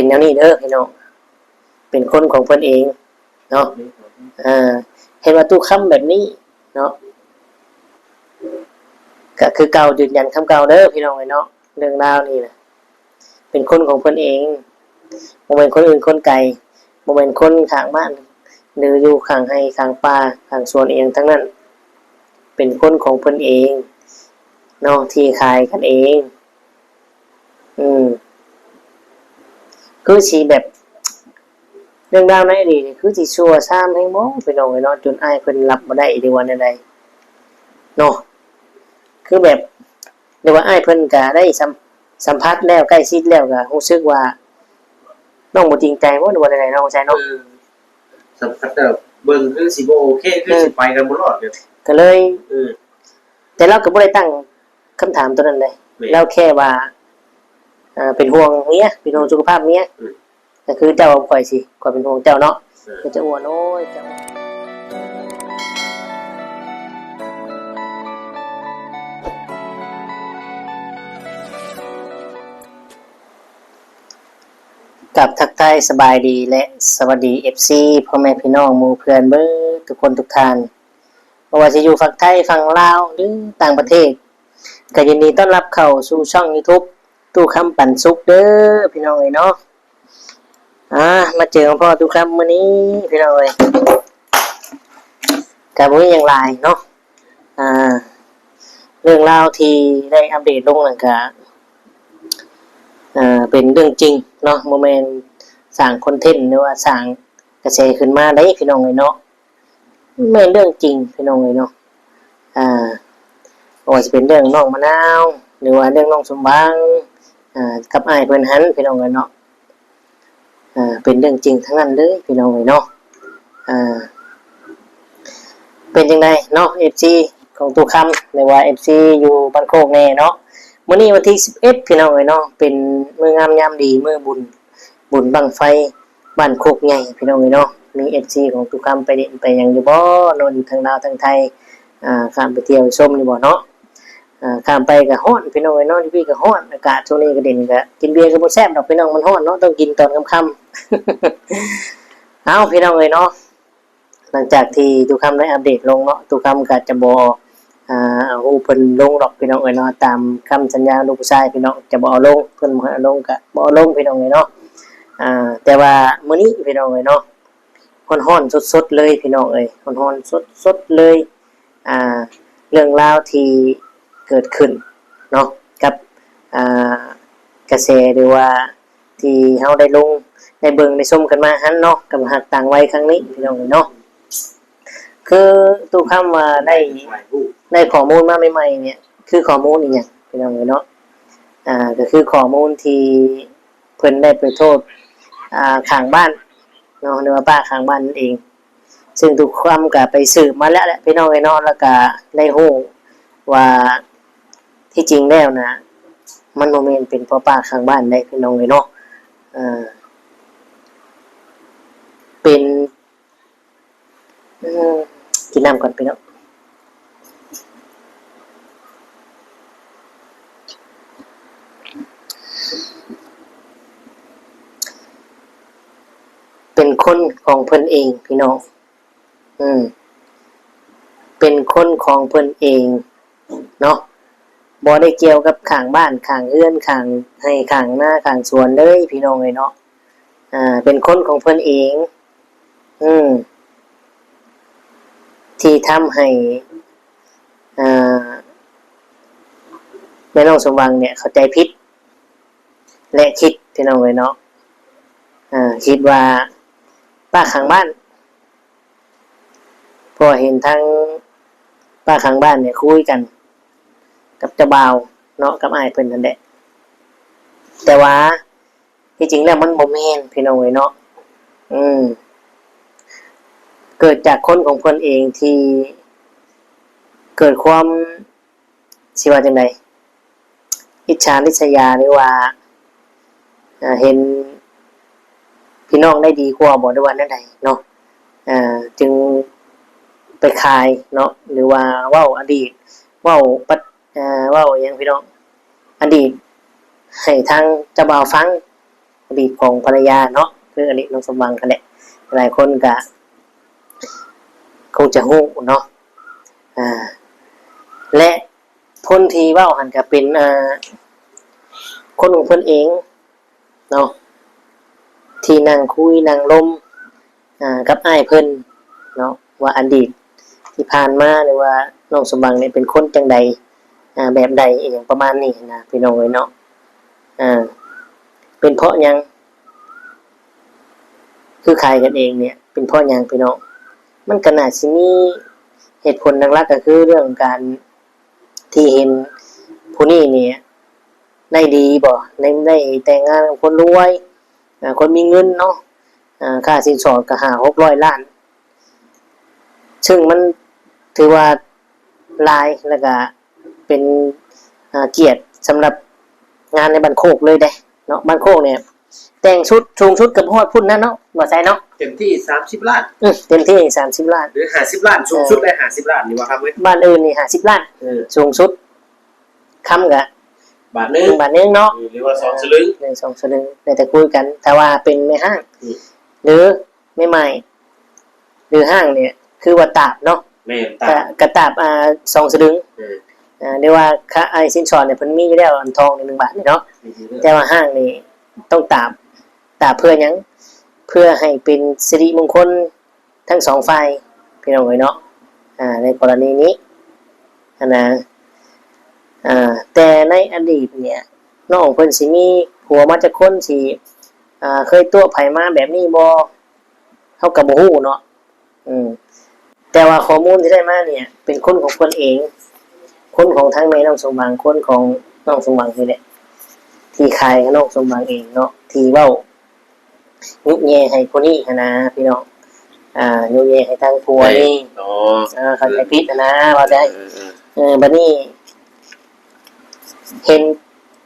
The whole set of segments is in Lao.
ປັນແນວນີ້ເດີພີ່ນ້ອງ ເປັນຄົນຂອງເພິ່ນເອງເນາະ. ເອີ ເຫັນວ່າຕູ້ຄຳແບບນີ້ເນາະ ກະຄືເກົ່າ ຢືນຢັນຄຳເກົ່າເດີພີ່ນ້ອງເອີຍເນາະ. ເລື່ອງລາວນີ້ນະ ເປັນຄົນຂອງເພິ່ນເອງ ບໍ່ແມ່ນຄົນອື່ນຄົນໄກ ບໍ່ແມ່ນຄົນຂ້າງບ້ານ ຫຼື ຢູ່ຂ້າງໄຮ່ຂ້າງປ່າຂ້າງສວນອີ່ຫຍັງທັງນັ້ນ ເປັນຄົນຂອງເພິ່ນເອງເນາະ ທີ່ຂາຍກັນເອງ. ອືມ ຄືຊິແບບ ເລື່ອງລາວໃນອະດີດນີ້ຄືຊິຊົ່ວຊາມແຮງບໍ່ພີ່ນ້ອງເອີຍເນາະ ຈົນອ້າຍເພິ່ນຮັບບໍ່ໄດ້ ຫຼືວ່າແນວໃດເນາະ. ຄືແບບ ຫຼືວ່າອ້າຍເພິ່ນກະໄດ້ສຳ ສຳຜັດແລ້ວ ໃກ້ຊິດແລ້ວ ກະຮູ້ສຶກວ່ານ້ອງບໍ່ຈິງໃຈບໍ່ ຫຼືວ່າແນວໃດເນາະ ນ້ອງຊາຍເນາະ. ເອີ ສຳຜັດແລ້ວເບິ່ງຄືຊິບໍ່ໂອເຄ ຄື ເອີ ຊິໄປກັນບໍ່ລອດເລີຍ ກະເລີຍ ເອີ ແຕ່ລາວກະບໍ່ໄດ້ຕັ້ງ ຄຳຖາມໂຕນັ້ນເດ້ ແມ່ນ ລາວແຄ່ວ່າ ເປັນຫ່ວງເມຍ ເປັນຫ່ວງສຸຂະພາບເມຍ ອືມ ກະຄືເຈົ້າກັບຂ້ອຍຊີ້ ຂ້ອຍເປັນຫ່ວງເຈົ້າເນາະ ເອີ ກໍຈະອວນ ໂອ້ຍ ເຈົ້າ. ກັບທັກທາຍສະບາຍດີ ແລະ ສະຫວັດດີ ເອັຟຊີ ພໍ່ແມ່ພີ່ນ້ອງໝູ່ເພື່ອນເບິດທຸກຄົນທຸກທ່ານ ບໍ່ວ່າຊິຢູ່ຝັ່ງໄທ ຝັ່ງລາວ ຫຼື ຕ່າງປະເທດ ກໍຍິນດີຕ້ອນຮັບເຂົ້າສູ່ຊ່ອງຢູທູບ ຕູ້ຄຳປັນສຸກເດີພີ່ນ້ອງເອີຍເນາະ. ອາ ມາເຈີມາພໍ້ຕູ້ຄຳມື້ນີ້ພີ່ນ້ອງເອີຍ ກໍບໍ່ມີຫຍັງຫຼາຍເນາະ. ອາ ເລື່ອງລາວທີ່ໄດ້ອັບເດດລົງນັ້ນກໍ ອາ ເປັນເລື່ອງຈິງເນາະ ບໍ່ແມ່ນສ້າງຄອນເທັນ ຫຼືວ່າສ້າງກະແສຂຶ້ນມາໃດພີ່ນ້ອງເອີຍເນາະ. ແມ່ນເລື່ອງຈິງພີ່ນ້ອງເອີຍເນາະ. ອາ ບໍ່ວ່າຊິເປັນເລື່ອງນ້ອງມະນາວ ຫຼືວ່າເລື່ອງນ້ອງສົມຫວັງ ອາ ກັບອ້າຍເພິ່ນຫັ້ນພີ່ນ້ອງເອີຍເນາະ. ອາ ເປັນເລື່ອງຈິງທັງນັ້ນເລີຍພີ່ນ້ອງເອີຍເນາະ. ອາ ເປັນຈັ່ງໃດເນາະ ເອັຟຊີ ຂອງຕູ້ຄຳ ຫຼືວ່າ ເອັຟຊີ ຢູ່ບ້ານໂຄກແນ່ເນາະ. ມື້ນີ້ວັນທີສິບເອັດ ພີ່ນ້ອງເອີຍເນາະ ເປັນມື້ງາມຍາມດີ ມື້ບຸນ ບຸນບັ້ງໄຟ ບ້ານໂຄກໃຫຍ່ພີ່ນ້ອງເອີຍເນາະ. ມີເອັຟຊີຂອງຕູ້ຄຳໄປຫຼິ້ນໄປຫຍັງຢູ່ບໍ່ເນາະ ຢູ່ທາງລາວທາງໄທ ອາ ຂ້າມໄປທ່ຽວໄປຊົມຢູ່ບໍ່ເນາະ. ອາ ຂ້າມໄປກໍຮ້ອນພີ່ນ້ອງເອີຍເນາະ ຢູ່ພີ້ກໍຮ້ອນ ອາກາດຊ່ວງນີ້ກໍເດັ່ນ ກໍກິນເບຍກໍບໍ່ແຊບດອກພີ່ນ້ອງ ມັນຮ້ອນເນາະ ຕ້ອງກິນຕອນຄ່ຳໆ. ເອົ້າ ພີ່ນ້ອງເອີຍເນາະ ຫຼັງຈາກທີ່ຕູ້ຄຳໄດ້ອັບເດດລົງເນາະ ຕູ້ຄຳກໍຈະບໍ່ ອາ ເອົາຮູບເພິ່ນລົງດອກພີ່ນ້ອງເອີຍເນາະ ຕາມຄຳສັນຍາຂອງລູກຜູ້ຊາຍພີ່ນ້ອງ ຈະບໍ່ເອົາລົງ ເພິ່ນບໍ່ໃຫ້ເອົາລົງກໍບໍ່ເອົາລົງພີ່ນ້ອງເອີຍເນາະ. ອາ ແຕ່ວ່າມື້ນີ້ພີ່ນ້ອງເອີຍເນາະ ຮ້ອນໆສົດໆເລີຍພີ່ນ້ອງເອີຍ ຮ້ອນໆສົດໆເລີຍ ອາ ເລື່ອງລາວທີ່ເກີດຂຶ້ນເນາະ ກັບ ອາ ກະແສ ຫຼືວ່າ ທີ່ເຮົາໄດ້ລົງ ໄດ້ເບິ່ງໄດ້ຊົມກັນມາຫັ້ນເນາະ ກັບຮັກຕ່າງໄວຄັ້ງນີ້ພີ່ນ້ອງເອີຍເນາະ. ຄືຕູ້ຄຳວ່າໄດ້ ໄດ້ຂໍ້ມູນມາໃໝ່ໆນີ້ ຄືຂໍ້ມູນອີ່ຫຍັງພີ່ນ້ອງເອີຍເນາະ. ອາ ກໍຄືຂໍ້ມູນທີ່ເພິ່ນໄດ້ໄປໂທດ ອາ ຂ້າງບ້ານເນາະ ຫຼືວ່າປ້າຂ້າງບ້ານນັ້ນເອງ ຊຶ່ງຕູ້ຄຳກໍໄປສືບມາແລ້ວແຫຼະພີ່ນ້ອງເອີຍເນາະ ແລ້ວກໍໄດ້ຮູ້ວ່າ ທີ່ຈິງແລ້ວນະ ມັນບໍ່ແມ່ນເປັນພໍ່ປ້າຂ້າງບ້ານໃດພີ່ນ້ອງເອີຍເນາະ. ເອີ ເປັນ ເອີ ກິນນ້ຳກ່ອນພີ່ນ້ອງ. ເປັນຄົນຂອງເພິ່ນເອງພີ່ນ້ອງ ອືມ ເປັນຄົນຂອງເພິ່ນເອງເນາະ ບໍ່ໄດ້ກ່ຽວກັບຂ້າງບ້ານ ຂ້າງເຮືອນ ຂ້າງໄຮ່ ຂ້າງນາ ຂ້າງສວນເລີຍພີ່ນ້ອງເອີຍເນາະ. ອາ ເປັນຄົນຂອງເພິ່ນເອງ ອືມ ທີ່ທຳໃຫ້ ອາ ແມ່ນ້ອງສົມຫວັງເນຍເຂົ້າໃຈຜິດ ແລະ ຄິດພີ່ນ້ອງເອີຍເນາະ ອາ ຄິດວ່າປ້າຂ້າງບ້ານ ເພາະເຫັນທາງປ້າຂ້າງບ້ານເນຍຄຸຍກັນກັບເຈົ້າບ່າວເນາະ ກັບອ້າຍເພິ່ນຫັ້ນແຫຼະ ແຕ່ວ່າ ທີ່ຈິງແລ້ວມັນບໍ່ແມ່ນພີ່ນ້ອງເອີຍເນາະ ອືມ ເກີດຈາກຄົນຂອງເພິ່ນເອງທີ່ເກີດຄວາມ ຊິວ່າຈັ່ງໃດ ອິດສາລິດສະຍາ ຫຼືວ່າ ເຫັນພີ່ນ້ອງໄດ້ດີກວ່າບໍ່ ຫຼືວ່າແນວໃດເນາະ ຈຶ່ງໄປຂາຍເນາະ ຫຼືວ່າເວົ້າອະດີດ ເວົ້າປັດ ເອີ ເວົ້າຫຍັງພີ່ນ້ອງ ອະດີດໃຫ້ທາງເຈົ້າບ່າວຟັງ ອະດີດຂອງພັນລະຍາເນາະ ຄືອະດີດນ້ອງສົມຫວັງຫັ້ນແຫຼະ ຫຼາຍຄົນກະຄົງຈະຮູ້ເນາະ ອາ ແລະ ຄົນທີ່ເວົ້າຫັ້ນກະເປັນ ອາ ຄົນຂອງເພິ່ນເອງເນາະ ທີ່ນັ່ງຄຸຍນັ່ງລົມ ອາ ກັບອ້າຍເພິ່ນເນາະ ວ່າອະດີດທີ່ຜ່ານມາ ຫຼືວ່ານ້ອງສົມຫວັງນີ້ເປັນຄົນຈັ່ງໃດ ອາ ແບບໃດ ອີ່ຫຍັງປະມານນີ້ຫັ້ນນະ ພີ່ນ້ອງເອີຍເນາະ ອາ ເປັນເພາະຫຍັງ ຄືຂາຍກັນເອງນີ້ ເປັນເພາະຫຍັງພີ່ນ້ອງ? ມັນກໍໜ້າຊິມີເຫດຜົນຫຼັກໆ ກໍຄືເລື່ອງການທີ່ເຫັນຜູ້ນີ້ນີ້ໄດ້ດີບໍ່ ໄດ້ ໄດ້ແຕ່ງງານກັບຄົນລວຍ ອາ ຄົນມີເງິນເນາະ ອາ ຄ່າສິນສອດກໍຫ້າຫົກຮ້ອຍລ້ານ ເຊິ່ງມັນຖືວ່າຫຼາຍ ແລ້ວກະເປັນ ອາ ກຽດສຳລັບງານໃນບ້ານໂຄກເລີຍເດ້ເນາະ ບ້ານໂຄກນີ້ແຕ່ງສຸດ ສູງສຸດກໍບໍ່ຮອດພຸ້ນນະເນາະ ບໍ່ໃສ່ເນາະ ເຕັມທີ່ສາມສິບລ້ານ ອື ເຕັມທີ່ສາມສິບລ້ານ ຫຼືຫ້າສິບລ້ານ ສູງສຸດໄດ້ຫ້າສິບລ້ານນີ້ວ່າຄັບເວີຍ ບ້ານອື່ນນີ້ຫ້າສິບລ້ານ ເອີ ສູງສຸດ ຄຳກະບາດໜຶ່ງ ບາດໜຶ່ງເນາະ ອື ຫຼືວ່າສອງສະລຶງ ເອີ ສອງສະລຶງ ແລ້ວແຕ່ຄຸຍກັນ ຖ້າວ່າເປັນແມ່ຮ້າງ ອື ຫຼືແມ່ໝ້າຍ ຫຼືຮ້າງນີ້ ຄືວ່າຕາບເນາະ ແມ່ນຕາບ ກະ ກະຕາບ ອາ ສອງສະລຶງ ເອີ ອາ ຫຼືວ່າຄ່າ ອາ ສິນສອດນີ້ເພິ່ນມີຢູ່ແລ້ວ ອັນທອງໜຶ່ງບາດນີ້ເນາະ ມີຢູ່ແລ້ວ ແຕ່ວ່າຮ້າງນີ້ຕ້ອງຕາບ ຕາບເພື່ອຫຍັງ? ເພື່ອໃຫ້ເປັນສິລິມົງຄົນ ທັງສອງຝ່າຍ ພີ່ນ້ອງເອີຍເນາະ ອາ ໃນກໍລະນີນີ້ຫັ້ນນະ ອາ ແຕ່ໃນອະດີດເນີ້ຍ ນ້ອງເພິ່ນຊິມີຜົວມາຈັກຄົນ ຊິ ອາ ເຄີຍຕົວະໃຜມາແບບນີ້ບໍ່ ເຮົາກໍບໍ່ຮູ້ເນາະ ອືມ ແຕ່ວ່າຂໍ້ມູນທີ່ໄດ້ມາເນີ້ຍ ເປັນຄົນຂອງເພິ່ນເອງ ຄົນຂອງທາງແມ່ນ້ອງສົມຫວັງ ຄົນຂອງນ້ອງສົມຫວັງນີ້ແຫຼະ ທີ່ຂາຍໃຫ້ນ້ອງສົມຫວັງເອງເນາະ ທີ່ເວົ້າ ຍຸແຍ່ໃຫ້ຜູ້ນີ້ຫັ້ນນະພີ່ນ້ອງ ອາ ຍຸແຍ່ໃຫ້ທາງຜົວນີ້ ເອີ ເຂົ້າໃຈຜິດຫັ້ນນະ ເວົ້າໄດ້ ເອີ ເອີ ເອີ ບັດນີ້ເຫັນ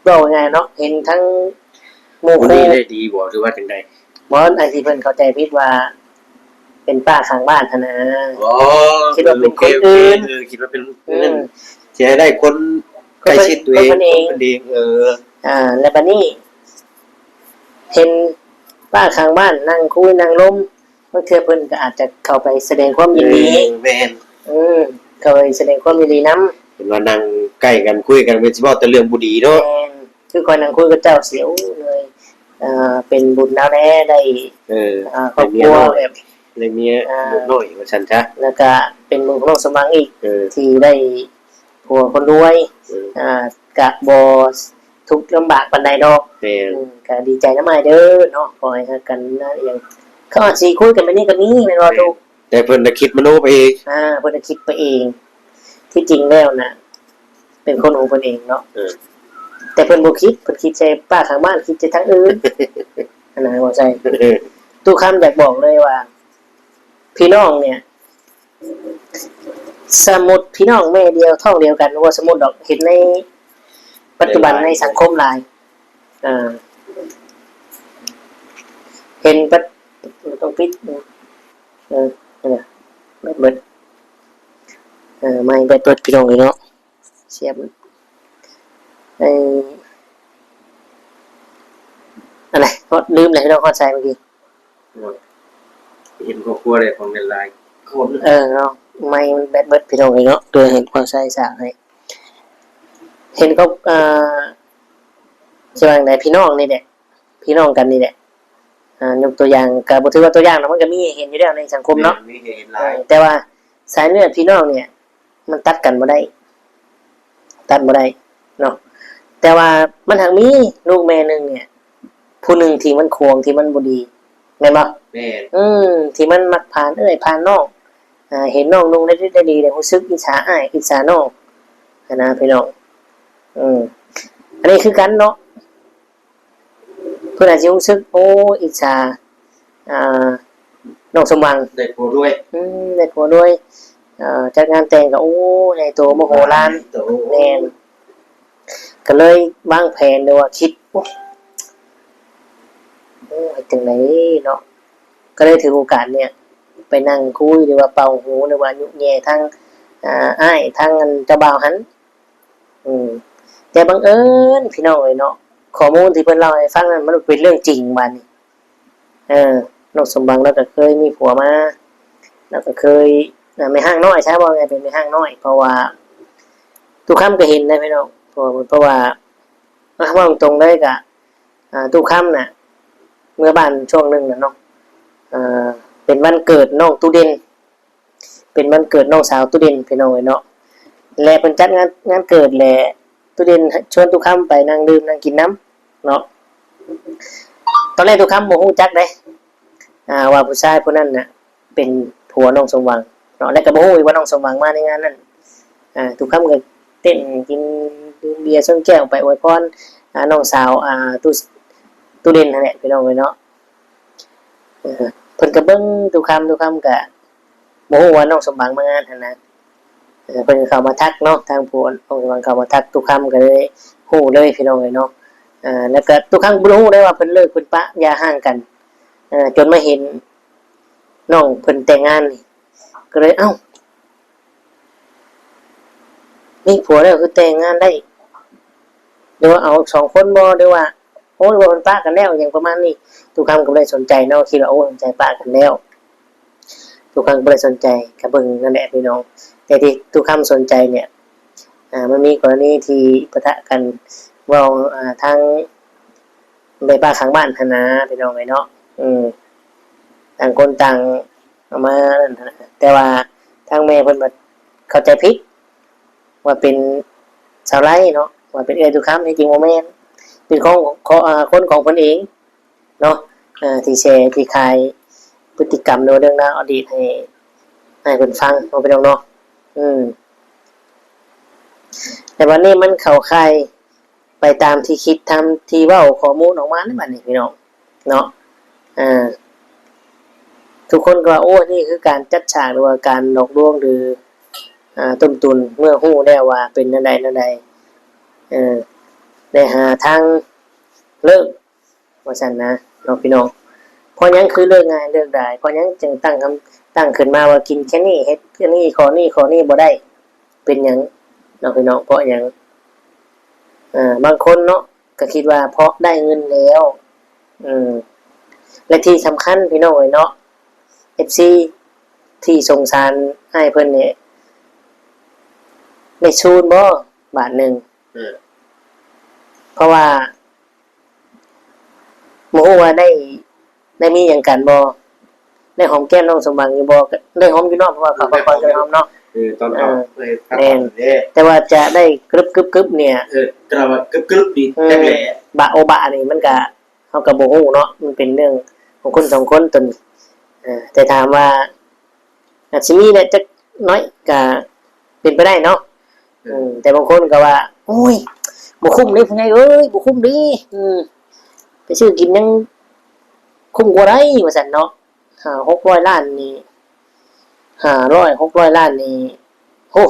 ເວົ້າງ່າຍເນາະ ເຫັນທັງໝູ່ຄູ່ ຜູ້ນີ້ໄດ້ດີບໍ່ ຫຼືວ່າຈັ່ງໃດ? ບໍ່ ອັນທີ່ເພິ່ນເຂົ້າໃຈຜິດວ່າເປັນປ້າຂ້າງບ້ານຫັ້ນນະ ອໍ ຄິດວ່າເປັນຄົນອື່ນ ເອີ ຄິດວ່າເປັນ ອືມ ຊິໃຫ້ໄດ້ຄົນໃກ້ຊິດຕົວເອງ ຄົນເພິ່ນເອງ ເອີ ອາ ແລ້ວບັດນີ້ ເຫັນປ້າຂ້າງບ້ານນັ່ງຄຸຍນັ່ງລົມ ບາງເທື່ອເພິ່ນກໍອາດຈະເຂົ້າໄປສະແດງຄວາມຍິນດີ ເອີ ແມ່ນ ເອີ ເຂົ້າໄປສະແດງຄວາມຍິນດີນຳ ເຫັນວ່ານັ່ງໃກ້ກັນຄຸຍກັນ ເພິ່ນຊິເວົ້າແຕ່ເລື່ອງບໍ່ດີເນາະ ແມ່ນ ຄືຂ້ອຍນັ່ງຄຸຍກັບເຈົ້າຊິ ໂອ້ຍ ເອີ ເປັນບຸນນຳແດ່ ໄດ້ ເອີ ອາ ຄອບຄົວແບບ ໄດ້ເມຍ ອາ ນ້ອຍວ່າຊັ້ນຊະ ແລ້ວກະເປັນບຸນຂອງນ້ອງສົມຫວັງອີກ ເອີ ທີ່ໄດ້ຜົວຄົນລວຍ ເອີ ອາ ກະບໍ່ທຸກລຳບາກປານໃດດອກ ແມ່ນ ອືມ ກະດີໃຈນຳອ້າຍເດີເນາະ ຂໍໃຫ້ຮັກກັນນານອີ່ຫຍັງ ເຂົາອາດຊິຄຸຍກັນແບບນີ້ກໍມີແມ່ນບໍ່ ແມ່ນ ທຸກ ແຕ່ເພິ່ນນະຄິດມະໂນໄປເອງ ອາ ເພິ່ນນະຄິດໄປເອງ ທີ່ຈິງແລ້ວນະ ເປັນຄົນຂອງເພິ່ນເອງເນາະ ເອີ ແຕ່ເພິ່ນບໍ່ຄິດ ເພິ່ນຄິດໃສ່ປ້າຂ້າງບ້ານ ຄິດໃສ່ທາງອື່ນ ຫັ້ນນະ ບໍ່ໃຊ່ ເອີ ຕູ້ຄຳຢາກບອກເລີຍວ່າ ພີ່ນ້ອງເນີ້ຍ ສະມຸດພີ່ນ້ອງແມ່ດຽວທ້ອງດຽວກັນ ບໍ່ສະມຸດດອກ ເຫັນໃນປັດຈຸບັນໃນສັງຄົມຫຼາຍ ເອີ ເຫັນປັດ ຕ້ອງປິດ ເອີ ແບດເບິດ ເອີ ໄມແບດເບິດ ພີ່ນ້ອງເອີຍເນາະ ສຽບ ເອີ ອັນໃດ ຮອດ ລືມແລ້ວ ພີ່ນ້ອງ ຮອດໃສເມື່ອກີ້? ໂອ້ຍ ເຫັນຄອບຄົວໄດ້ຂອງຫຼາຍໆຄົນ ເອີເນາະ ໄມມັນແບດເບິດ ພີ່ນ້ອງເອີຍເນາະ ເລີຍເຫັນຄວາມໃສ່ສາກໃຫ້ ເຫັນຄອບ ເອີ ຊິວ່າຈັ່ງໃດ ພີ່ນ້ອງນີ້ແຫຼະ ພີ່ນ້ອງກັນນີ້ແຫຼະ ອາ ຍົກຕົວຢ່າງ ກໍບໍ່ຖືວ່າຕົວຢ່າງດອກ ມັນກໍມີໃຫ້ເຫັນຢູ່ແລ້ວໃນສັງຄົມເນາະ ມີໃຫ້ເຫັນຫຼາຍ ເອີ ແຕ່ວ່າສາຍເລືອດພີ່ນ້ອງນີ້ ມັນຕັດກັນບໍ່ໄດ້ ຕັດບໍ່ໄດ້ເນາະ ແຕ່ວ່າມັນຫາກມີລູກແມ່ໜຶ່ງເນີ້ຍ ຜູ້ໜຶ່ງທີ່ມັນຂວາງ ທີ່ມັນບໍ່ດີ ແມ່ນບໍ່? ແມ່ນ ອືມ ທີ່ມັນມັກຜ່ານເອື້ອຍຜ່ານນ້ອງ ອາ ເຫັນນ້ອງນຸ່ງໄດ້ດິບໄດ້ດີ ແລ້ວຮູ້ສຶກອິດສາອ້າຍ ອິດສານ້ອງຫັ້ນນະ ພີ່ນ້ອງ ອືມ ອັນນີ້ຄືກັນເນາະ ເພິ່ນອາດຊິຮູ້ສຶກ ໂອ້ ອິດສາ ອ່າ ນ້ອງສົມຫວັງ ໄດ້ຜົວລວຍ ອືມ ໄດ້ຜົວລວຍ ເອີ ຈັດງານແຕ່ງກໍ ໂອ້ ໃຫຍ່ໂຕມະໂຫລານ ໃຫຍ່ໂຕ ແມ່ນ ກໍເລີຍວາງແຜນ ຫຼືວ່າຄິດ ໂອ້ ເຮັດຈັ່ງໃດເນາະ ກໍເລີຍຖືໂອກາດນີ້ ໄປນັ່ງຄຸຍ ຫຼືວ່າເປົ່າຫູ ຫຼືວ່າຍຸແຍ່ທາງ ອ່າ ອ້າຍ ທາງອັນເຈົ້າບ່າວຫັ້ນ ອືມ ແຕ່ບັງເອີນພີ່ນ້ອງເອີຍເນາະ ຂໍ້ມູນທີ່ເພິ່ນເລົ່າໃຫ້ຟັງນັ້ນ ມັນເປັນເລື່ອງຈິງບາດນີ້. ເອີ ນ້ອງສົມຫວັງລາວກໍເຄີຍມີຜົວມາ ລາວກໍເຄີຍ ເອີ ແມ່ຮ້າງນ້ອຍ ໃຊ້ເວົ້າງ່າຍເປັນແມ່ຮ້າງນ້ອຍ ເພາະວ່າ ຕຸຄຳກໍເຫັນນະພີ່ນ້ອງ ເພາະ ເພາະວ່າ ເວົ້າຕົງໆເລີຍກະ ອາ ຕຸຄຳນະ ເມືອບ້ານຊ່ວງໜຶ່ງນະເນາະ ເປັນວັນເກີດນ້ອງຕູເດັ່ນ ເປັນວັນເກີດນ້ອງສາວຕູເດັ່ນ ພີ່ນ້ອງເອີຍເນາະ ແລະ ເພິ່ນຈັດງານ ງານເກີດ ແລະ ຕູເດັ່ນຊວນຕຸຄຳໄປນັ່ງດື່ມນັ່ງກິນນຳເນາະ. ຕອນແລກຕຸຄຳບໍ່ຮູ້ຈັກເດ້ ອາ ວ່າຜູ້ຊາຍຜູ້ນັ້ນນະ ເປັນຜົວນ້ອງສົມຫວັງເນາະ ແລະ ກໍບໍ່ຮູ້ອີກວ່ານ້ອງສົມຫວັງມາໃນງານນັ້ນ. ອາ ຕຸຄຳກໍເຕັ້ນກິນ ດື່ມເບຍຊົນແກ້ວໄປອວຍພອນ ອາ ນ້ອງສາວ ອາ ຕູ ຕູເດັ່ນຫັ້ນແຫຼະ ພີ່ນ້ອງເອີຍເນາະ. ເອີ ເພິ່ນກໍເບິ່ງຕຸຄຳ ຕຸຄຳກໍບໍ່ຮູ້ວ່ານ້ອງສົມຫວັງມາງານຫັ້ນນະ. ເອີ ເພິ່ນກໍເຂົ້າມາທັກເນາະ ທາງຜູ້ນ້ອງສົມຫວັງເຂົ້າມາທັກຕຸຄຳ ກໍເລີຍຮູ້ເລີຍ ພີ່ນ້ອງເອີຍເນາະ. ເອີ ແລ້ວກໍຕຸຄຳກໍບໍ່ຮູ້ເລີຍວ່າເພິ່ນເລີກເພິ່ນປະຢ່າຮ້າງກັນ ເອີ ຈົນມາເຫັນນ້ອງເພິ່ນແຕ່ງງານນີ້ ກໍເລີຍ ເອົ້າ ມີຜົວແລ້ວຄືແຕ່ງງານໄດ້ ຫຼືວ່າເອົາສອງຄົນບໍ່ ຫຼືວ່າ ໂອ້ ຫຼືວ່າເພິ່ນປະກັນແລ້ວ ຫຍັງປະມານນີ້. ຕຸຄຳກໍບໍ່ໄດ້ສົນໃຈເນາະ ຄິດວ່າ ໂອ້ ສົງໄສປະກັນແລ້ວ. ຕຸຄຳກໍບໍ່ໄດ້ສົນໃຈ ກໍເບິ່ງນັ້ນແຫຼະພີ່ນ້ອງ. ແຕ່ທີ່ຕຸຄຳສົນໃຈເນ່ຍ ອາ ມັນມີກໍລະນີທີ່ປະທະກັນ ເວົ້າ ອາ ທາງ ໄດ້ປະຂ້າງບ້ານຫັ້ນນາ ພີ່ນ້ອງເອີຍເນາະ. ເອີ ຕ່າງຄົນຕ່າງເອົາມານັ້ນຫັ້ນນະ ແຕ່ວ່າທາງແມ່ເພິ່ນບັດເຂົ້າໃຈຜິດ ວ່າເປັນສາວໄລເນາະ ວ່າເປັນເອື້ອຍຕຸຄຳ ທີ່ຈິງບໍ່ແມ່ນ ເປັນຂອງ ຂອງ ອາ ຄົນຂອງເພິ່ນເອງເນາະ ເອີ ທີ່ແຊທີ່ຂາຍພຶດຕິກຳ ຫຼືວ່າເລື່ອງລາວອະດີດໃຫ້ ໃຫ້ເພິ່ນຟັງເນາະ ພີ່ນ້ອງເນາະ. ອືມ ແຕ່ບັດນີ້ມັນເຂົ້າຂ່າຍ ໄປຕາມທີ່ຄິດ ຕາມທີ່ເວົ້າຂໍ້ມູນອອກມາໃນບັດນີ້ພີ່ນ້ອງເນາະ. ເອີ ທຸກຄົນກໍວ່າ ໂອ້ ນີ້ຄືການຈັດສາກ ຫຼືວ່າການຫຼອກລວງ ຫຼື ອາ ຕົ້ມຕຸນ ເມື່ອຮູ້ແລ້ວວ່າເປັນແນວໃດແນວໃດ ເອີ ໄດ້ຫາທາງເລີກ ວ່າຊັ້ນນະເນາະພີ່ນ້ອງ. ເພາະຫຍັງຄືເລີກງ່າຍເລີກດາຍ? ເພາະຫຍັງຈຶ່ງຕັ້ງຄຳ ຕັ້ງຂຶ້ນມາວ່າກິນແຄ່ນີ້ ເຮັດແຄ່ນີ້ ຂໍ້ນີ້ ຂໍ້ນີ້ບໍ່ໄດ້ ເປັນຫຍັງເນາະພີ່ນ້ອງ? ເພາະຫຍັງ? ເອີ ບາງຄົນເນາະ ກໍຄິດວ່າເພາະໄດ້ເງິນແລ້ວ ເອີ ແລະທີ່ສຳຄັນພີ່ນ້ອງເອີຍເນາະ ເອັຟຊີ ທີ່ສົງສານອ້າຍເພິ່ນນີ້ ໄດ້ຊູນບໍ່ບາດໜຶ່ງ? ເອີ ເພາະວ່າ ບໍ່ຮູ້ວ່າໄດ້ ໄດ້ມີຫຍັງກັນບໍ່? ໄດ້ຫອມແກ້ມນ້ອງສົມຫວັງຢູ່ບໍ່? ກໍໄດ້ຫອມຢູ່ເນາະ ເພາະວ່າເຂົາກໍຄ່ອຍໄດ້ຫອມເນາະ. ເອີ ຕອນເຂົາ ເອີ ເອີ ແມ່ນ ແຕ່ວ່າຈະໄດ້ກຶບໆໆນີ້ ເອີ ກະວ່າກຶບໆນີ້ ອືມ ແຮງແຫຼະ ບະໂອບະນີ້ມັນກະ ເຮົາກໍບໍ່ຮູ້ເນາະ ມັນເປັນເລື່ອງຂອງຄົນສອງຄົນໂຕນີ້. ເອີ ແຕ່ຖາມວ່າ ອາດຊິມີແດ່ຈັກໜ້ອຍກໍເປັນໄປໄດ້ເນາະ. ເອີ ອືມ ແຕ່ບາງຄົນກໍວ່າ ໂອ້ຍ ບໍ່ຄຸ້ມເດ້ຜູ້ໃຫຍ່ເອີຍ ບໍ່ຄຸ້ມເດ້ ອືມ ໄປຊື້ກິນຍັງຄຸ້ມກວ່າໄດ໋ ວ່າຊັ້ນເນາະ. ຫ້າຫົກຮ້ອຍລ້ານນີ້ ຫ້າຮ້ອຍຫົກຮ້ອຍລ້ານນີ້ ໂອ້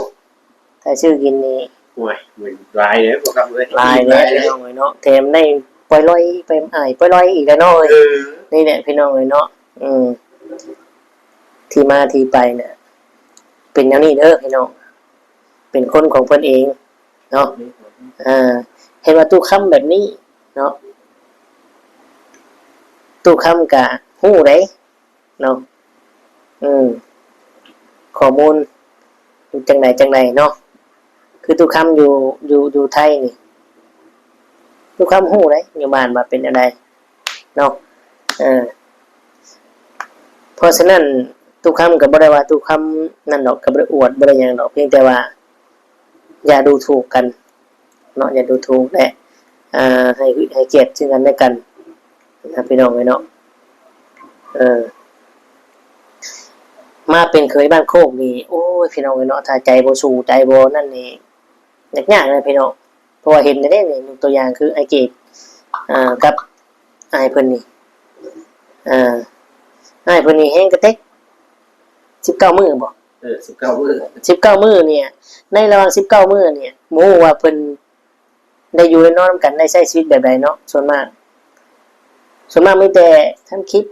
ຖ້າຊື້ກິນນີ້ ໂອ້ຍ ມັນຫຼາຍເດ້ ບໍ່ຄັບເອີຍ ຫຼາຍເດ້ ຫຼາຍເດ້ ພີ່ນ້ອງເອີຍເນາະ. ແຖມໄດ້ປ່ອຍລອຍໄປ ອ້າຍປ່ອຍລອຍອີກແລ້ວເນາະ. ເອີ ນີ້ແຫຼະພີ່ນ້ອງເອີຍເນາະ. ອືມ ທີ່ມາທີ່ໄປນະ ເປັນແນວນີ້ເດີພີ່ນ້ອງ ເປັນຄົນຂອງເພິ່ນເອງເນາະ. ເອີ ເຫັນວ່າຕູ້ຄຳແບບນີ້ເນາະ ຕູ້ຄຳກະຮູ້ເດ້ເນາະ. ອືມ ຂໍ້ມູນຈັ່ງໃດຈັ່ງໃດເນາະ ຄືຕູ້ຄຳຢູ່ ຢູ່ ຢູ່ໄທນີ້ ຕູ້ຄຳຮູ້ເດ້ ຢູ່ບ້ານວ່າເປັນແນວໃດເນາະ. ເອີ ເພາະສະນັ້ນ ຕູ້ຄຳກໍບໍ່ໄດ້ວ່າຕູ້ຄຳນັ້ນດອກ ກໍບໍ່ໄດ້ອວດ ບໍ່ໄດ້ຫຍັງດອກ ພຽງແຕ່ວ່າຢ່າດູຖູກກັນເນາະ ຢ່າດູຖູກ ແລະ ອ່າ ໃຫ້ ໃຫ້ກຽດເຊິ່ງກັນແລະກັນນະ ພີ່ນ້ອງເອີຍເນາະ. ເອີ ມາເປັນເຂີຍບ້ານໂຄກນີ້ ໂອ້ຍ ພີ່ນ້ອງເອີຍເນາະ ຖ້າໃຈບໍ່ສູ້ ໃຈບໍ່ນັ້ນນີ້ ຍາກໆເລີຍພີ່ນ້ອງ ເພາະວ່າເຫັນແລ້ວເດ້ນີ້ ຍົກຕົວຢ່າງຄືອ້າຍເກດ ອ່າ ກັບອ້າຍເພິ່ນນີ້ ອ່າ ອ້າຍເພິ່ນນີ້ແຮງກະເຕັກ ສິບເກົ້າມື້ບໍ? ເອີ ສິບເກົ້າມື້ ສິບເກົ້າມື້ນີ້ ໃນລະຫວ່າງສິບເກົ້າມື້ນີ້ ບໍ່ຮູ້ວ່າເພິ່ນໄດ້ຢູ່ໄດ້ນອນນຳກັນ ໄດ້ໃຊ້ຊີວິດແບບໃດເນາະ. ສ່ວນມາກ ສ່ວນມາກມີແຕ່ທຳຄລິບ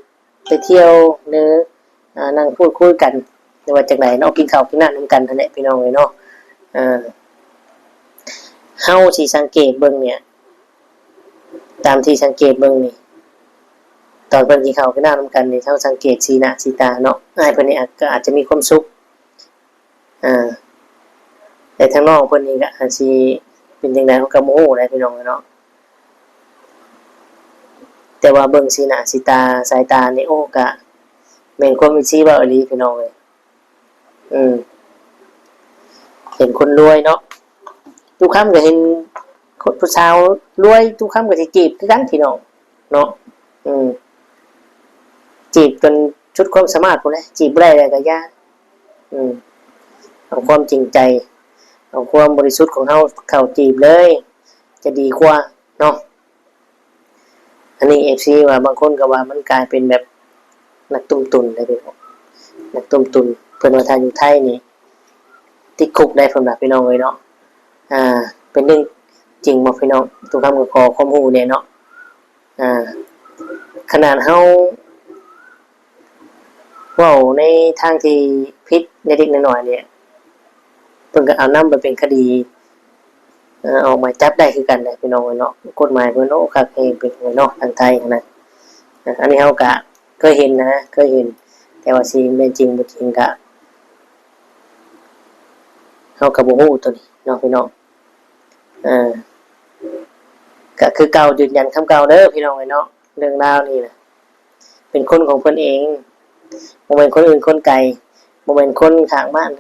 ໄປທ່ຽວ ຫຼື ອ່າ ນັ່ງພູດຄຸຍກັນ ຫຼືວ່າຈັ່ງໃດເນາະ ກິນເຂົ້າກິນນ້ຳນຳກັນຫັ້ນແຫຼະ ພີ່ນ້ອງເອີຍເນາະ. ເຮົາຊິສັງເກດເບິ່ງເນ່ຍ ຕາມທີ່ສັງເກດເບິ່ງນີ້ ຕອນເພິ່ນກິນເຂົ້າກິນນ້ຳນຳກັນນີ້ ເຮົາສັງເກດສີໜ້າສີຕາເນາະ ອ້າຍເພິ່ນນີ້ອາດ ກໍອາດຈະມີຄວາມສຸກ ອ່າ ແຕ່ທາງນ້ອງເພິ່ນນີ້ກໍອາດຊິເປັນຈັ່ງໃດ ເຮົາກໍບໍ່ຮູ້ແຫຼະພີ່ນ້ອງເອີຍເນາະ ແຕ່ວ່າເບິ່ງສີໜ້າສີຕາ ສາຍຕານີ້ ໂອ້ ກະແມ່ນຄວາມເອັຟຊີເວົ້າອີ່ຫຼີພີ່ນ້ອງເອີຍ. ອືມ ເຫັນຄົນລວຍເນາະ ຕຸຄຳກໍເຫັນຄົນ ຜູ້ສາວລວຍ ຕຸຄຳກໍຊິຈີບຄືກັນພີ່ນ້ອງເນາະ ອືມ ຈີບຈົນສຸດຄວາມສາມາດພຸ້ນແຫຼະ ຈີບບໍ່ໄດ້ແລ້ວກໍຢ່າ ອືມ ເອົາຄວາມຈິງໃຈ ເອົາຄວາມບໍລິສຸດຂອງເຮົາເຂົ້າຈີບເລີຍ ຈະດີກວ່າເນາະ. ອັນນີ້ເອັຟຊີວ່າ ບາງຄົນກໍວ່າມັນກາຍເປັນແບບນັກຕຸ້ມຕຸນໄດ໋ພີ່ນ້ອງ ນັກຕຸ້ມຕຸນ ເພິ່ນວ່າຖ້າຢູ່ໄທນີ້ຕິດຄຸກໄດ໋ ເພິ່ນວ່າພີ່ນ້ອງເອີຍເນາະ ອ່າ ເປັນເລື່ອງຈິງບໍ່ພີ່ນ້ອງ? ຕຸຄຳກໍຂໍຄວາມຮູ້ແດ່ເນາະ ອ່າ ຂະໜາດເຮົາ ເວົ້າໃນທາງທີ່ຜິດເລັກໆນ້ອຍໆນີ້ ເພິ່ນກໍເອົານຳໄປເປັນຄະດີ ເອີ ອອກໝາຍຈັບໄດ້ຄືກັນແຫຼະພີ່ນ້ອງເອີຍເນາະ ກົດໝາຍເພິ່ນ ໂອ້ ຄັກແຮງພີ່ນ້ອງເອີຍເນາະ ທາງໄທຫັ້ນນະ ເອີ ອັນນີ້ເຮົາກະເຄີຍເຫັນນະ ເຄີຍເຫັນ ແຕ່ວ່າຊິແມ່ນຈິງບໍ່ຈິງກະ ເຮົາກໍບໍ່ຮູ້ໂຕນີ້ເນາະພີ່ນ້ອງ ເອີ ກໍຄືເກົ່າ ຢືນຢັນຄຳເກົ່າເດີພີ່ນ້ອງເອີຍເນາະ ເລື່ອງລາວນີ້ນະ ເປັນຄົນຂອງເພິ່ນເອງ ບໍ່ແມ່ນຄົນອື່ນຄົນໄກ ບໍ່ແມ່ນຄົນຂ້າງບ້ານ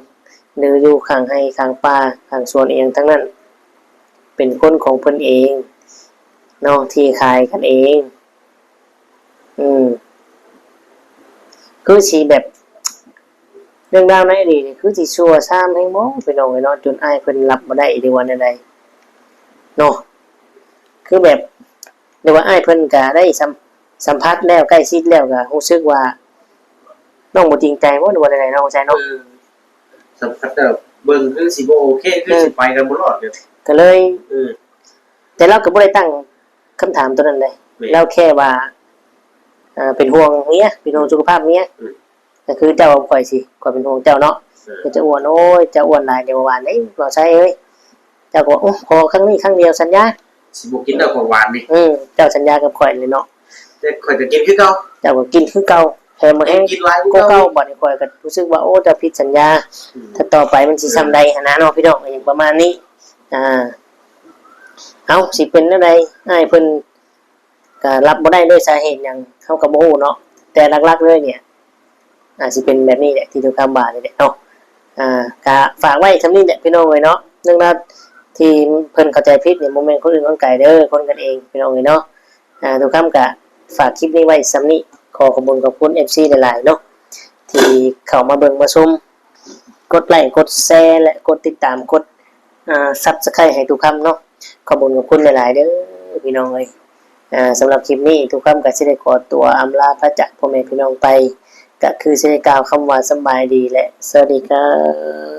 ຫຼື ຢູ່ຂ້າງໄຮ່ຂ້າງປ່າຂ້າງສວນອີ່ຫຍັງທັງນັ້ນ ເປັນຄົນຂອງເພິ່ນເອງເນາະ ທີ່ຂາຍກັນເອງ ອືມ ຄືຊິແບບ ເລື່ອງລາວໃນອະດີດນີ້ຄືຊິຊົ່ວຊາມແຮງບໍ່ ພີ່ນ້ອງເອີຍເນາະ ຈົນອ້າຍເພິ່ນຮັບບໍ່ໄດ້ ຫຼືວ່າແນວໃດເນາະ ຄືແບບ ຫຼືວ່າອ້າຍເພິ່ນກະໄດ້ສຳ ສຳຜັດແລ້ວ ໃກ້ຊິດແລ້ວ ກະຮູ້ສຶກວ່ານ້ອງບໍ່ຈິງໃຈບໍ່ ຫຼືວ່າແນວໃດເນາະ ນ້ອງຊາຍເນາະ ເອີ ສຳຜັດແລ້ວ ເບິ່ງຄືຊິບໍ່ໂອເຄ ຄື ເອີ ຊິໄປກັນບໍ່ລອດເລີຍ ກະເລີຍ ເອີ ແຕ່ລາວກໍບໍ່ໄດ້ຕັ້ງຄຳຖາມໂຕນັ້ນເດ້ ແມ່ນ ລາວແຄ່ວ່າ ເປັນຫ່ວງເມຍ ເປັນຫ່ວງສຸຂະພາບເມຍ ອືມ ກໍຄືເຈົ້າກັບຂ້ອຍຊິ ຂ້ອຍເປັນຫ່ວງເຈົ້າເນາະ ເອີ ເຈົ້າອ້ວນ ໂອ້ຍ ເຈົ້າອ້ວນຫຼາຍແຕ່ວ່າຫວານເດ້ ບ່າວໄຊເອີຍ ເຈົ້າກໍວ່າ ໂອ້ ຂໍຄັ້ງນີ້ຄັ້ງດຽວສັນຍາ ຊິບໍ່ກິນແລ້ວຂອງຫວານນີ້ ອືມ ເຈົ້າສັນຍາກັບຂ້ອຍແຫຼະເນາະ ແຕ່ຂ້ອຍກໍກິນຄືເກົ່າ ເຈົ້າກໍກິນຄືເກົ່າ ແຖມມາແຮງ ກິນຫຼາຍກວ່າເກົ່າ ເກົ່າ ບັດນີ້ຂ້ອຍກໍຮູ້ສຶກວ່າ ໂອ້ ເຈົ້າຜິດສັນຍາ ອືມ ຖ້າຕໍ່ໄປມັນຊິຊ່ຳໃດຫັ້ນນະເນາະ ພີ່ນ້ອງ ຫຍັງປະມານນີ້ ອ່າ ເອົ້າ ຊິເປັນແນວໃດ ອ້າຍເພິ່ນ ກໍຮັບບໍ່ໄດ້ດ້ວຍສາເຫດຫຍັງ ເຮົາກໍບໍ່ຮູ້ເນາະ ແຕ່ຫຼັກໆເລີຍນີ້ ອາດຊິເປັນແບບນີ້ແຫຼະ ທີ່ຕຸຄຳວ່ານີ້ແຫຼະເນາະ ອ່າ ກໍຝາກໄວ້ສ່ຳນີ້ແຫຼະພີ່ນ້ອງເອີຍເນາະ ເລື່ອງລາວທີ່ເພິ່ນເຂົ້າໃຈຜິດນີ້ ບໍ່ແມ່ນຄົນອື່ນຄົນໄກເດີ ຄົນກັນເອງພີ່ນ້ອງເອີຍເນາະ ອ່າ ຕຸຄຳກໍຝາກຄລິບນີ້ໄວ້ສ່ຳນີ້ ຂໍຂອບຄຸນຂອບຄຸນເອັຟຊີຫຼາຍໆເນາະ ທີ່ເຂົ້າມາເບິ່ງມາຊົມ ກົດໄລ້ ກົດແຊ ແລະ ກົດຕິດຕາມ ກົດ ອ່າ Subscribe ໃຫ້ຕຸຄຳເນາະ ຂອບຄຸນຂອບຄຸນຫຼາຍໆເດີພີ່ນ້ອງເອີຍ ອ່າ ສຳລັບຄລິບນີ້ ຕຸຄຳກໍຊິໄດ້ຂໍຕົວອຳລາພາຈາກພໍ່ແມ່ພີ່ນ້ອງໄປ ກໍຄືຊິໄດ້ກ່າວຄຳວ່າສະບາຍດີ ແລະ ສະຫວັດດີຄັບ.